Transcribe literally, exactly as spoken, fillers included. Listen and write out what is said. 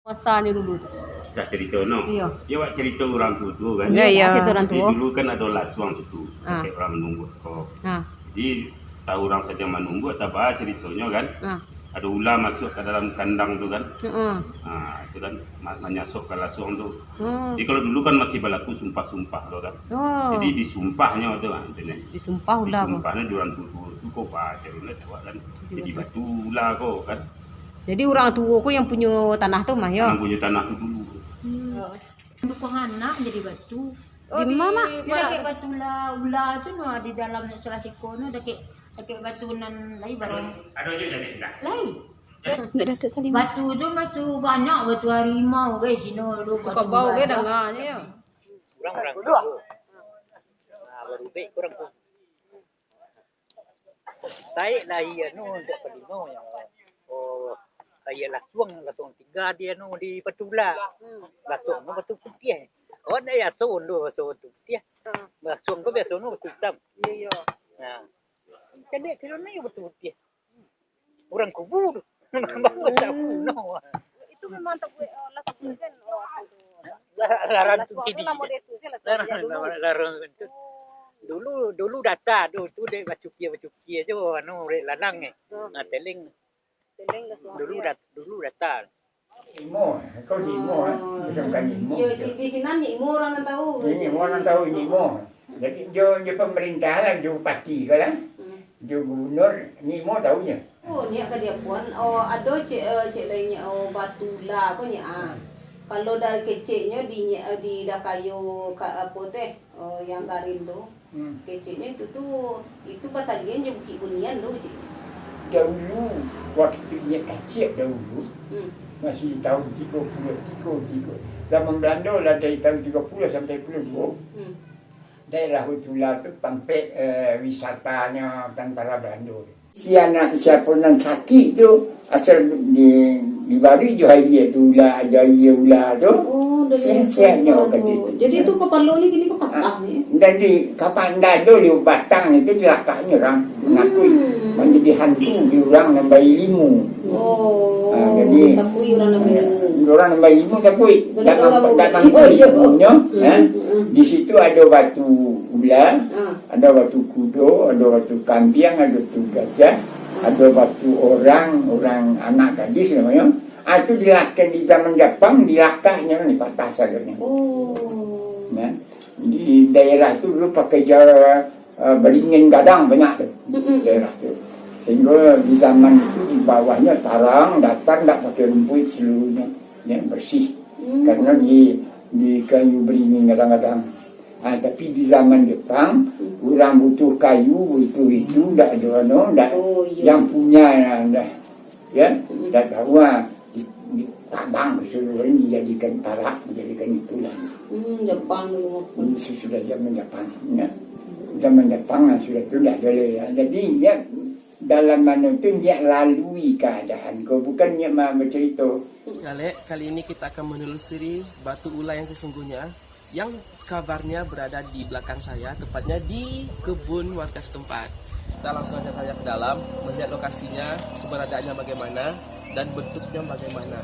Kuasanyo dulu tu. Kisah carito no. Iyo. Yo, awak carito urang tuo-tuo kan. Iyo, iyo. Carito urang tuo. Jadi dulu kan ado lasuang situ, ah, dek urang manumbuak ko. Ah. Jadi, tahu urang sadang manumbuak, tabaa caritonyo kan. Ah. Ado ula masuak ka dalam kandang tu kan. Heeh. Ah, itu kan ma-, manyasok ka lasuang tu. Hmm. Jadi kalau dulu kan masih balaku sumpah-sumpah tu kan. Oh. Jadi disumpahnyo tu kan, tu nyo. Disumpah ula ko. Disumpahnyo di urang tuo-tuo tu ko, bah, cari ula cawak kan. Jadi batu ula ko kan. Jadi urang tuo ko yang punyo tanah tu mah, yo? Yang punyo tanah tu dulu. Hmm. Dukuang anak jadi batu. Oh, di ma? Di dakek batu ula, ula tu no, di dalam salah siko no, dakek, dakek batu nan lai barang. Ado je jadi dah. Lai. Batu tu batu banyak, batu harimau, guys, sino dulu. Suka batu bau, guys, badak. Danganyo, yo. Urang-urang tu. Nah, barubek urang tu. Taik lah aia anu, untuak palimo nyo. Oh, aia lasuang, lasuang tiga di anu, di batu ula. Hmm. Lasuang tu batu putiah. Awak ndak biaso tu batu putiah. Ha. Lasuang tu biaso tu batu itam. Iyo, iyo. Nah. Cadiak kiro ni batu putiah. Urang kubu tu. Bangko tak bunuh. Itu memang tabuek, oh, lah tabuek kan, oh, apa tu? Lah, larang tu kini. Larang, larang tu. Dulu, dulu data tu, tu dek bacukia-bacukia tu, anu, dek lalang eh. Hmm. Nah, teleng. Teleng dah suah. Dulu dat-, dulu data. Nimo, kau nimo, eh. Oh. Macam bukan nimo. Yo, di, di sinan nimo urang nan tahu. Nimo urang nan tahu, nimo. Jadi, jo, jo pemerintah lah, jo bupati ko lah. Hmm. Jo gubernur, nimo tahunyo. Oh, nyiak ka dia pun. Oh, ado cek, eh, cek lain nyiak, oh, batu ula ko nyiak, ah. Hmm. Kalau dari keceknyo di nyiak, eh, di Dakayo ka, apo teh, oh, yang garin tu. Hmm. Keceknyo itu tu, itu batalian jo Bukik Bunian tu, cek. Dahulu, waktu nyiak kaciak dahulu, hmm, masih tahun tigo puluah tigo, tigo. Zaman Belanda lah dari tahun tigo puluah sampai puluah duo. Hmm. Daerah Batu Ula tu tampek, eh, wisatanyo tantara Balando. Si anak siapo nan sakik tu, asal di, dibari jo aia tu ula, jo aia ula tu. Oh, dari sehat-sehatnyo, kepala kata tu. Itu. Jadi tu kepalonyo kini ko patah ni? Ah, dan di kapan dado di batang itu dilakaknyo urang. Hmm. Manjadi hantu di urang nan bailmu. Oh, ah, jadi, takui urang nan bailmu. Urang nan bailmu takui. Dak nampak, dak nampak ilmunyo, eh. Hmm, hmm. Di situ ado batu ula, ah, ado batu kudo, ado batu kambiang, ado batu gajah, ah, ado batu orang, orang anak gadis namonyo. Ah, itu dilakak di zaman Japang, dilakaknyo ni patah sadonyo. Oh. Ya. Di daerah tu dulu pakai ja-, eh, beringin gadang banyak tu, mm-mm, daerah tu. Sehingga di zaman itu di bawahnyo tarang, datar, ndak pakai rumpuik seluruhnyo. Ya, bersih. Hmm. Karena di, di kayu beringin gadang-gadang. Ah, tapi di zaman Jepang, hmm, urang butuh kayu, butuh itu, ndak ado anu, ndak, oh, iya, yang punya, ndak. Ya, mm-mm, ndak tahu, ah, di, ditabang seluruh ni, dijadikan parak, dijadikan itulah. Hmm, Jepang dulu. Hmm, sesudah zaman Jepang, ya. Zaman Jepang lah sudah tu dah boleh, ya. Jadi, ya, dalam anu tu, dia lalui keadaan ko, bukan dia ma-, bercerita. Cek, kali ini kita akan menelusuri batu ula yang sesungguhnya. Yang kabarnya berada di belakang saya, tepatnya di kebun warga setempat. Kita langsung saja ke dalam, melihat lokasinya, keberadaannya bagaimana, dan bentuknya bagaimana.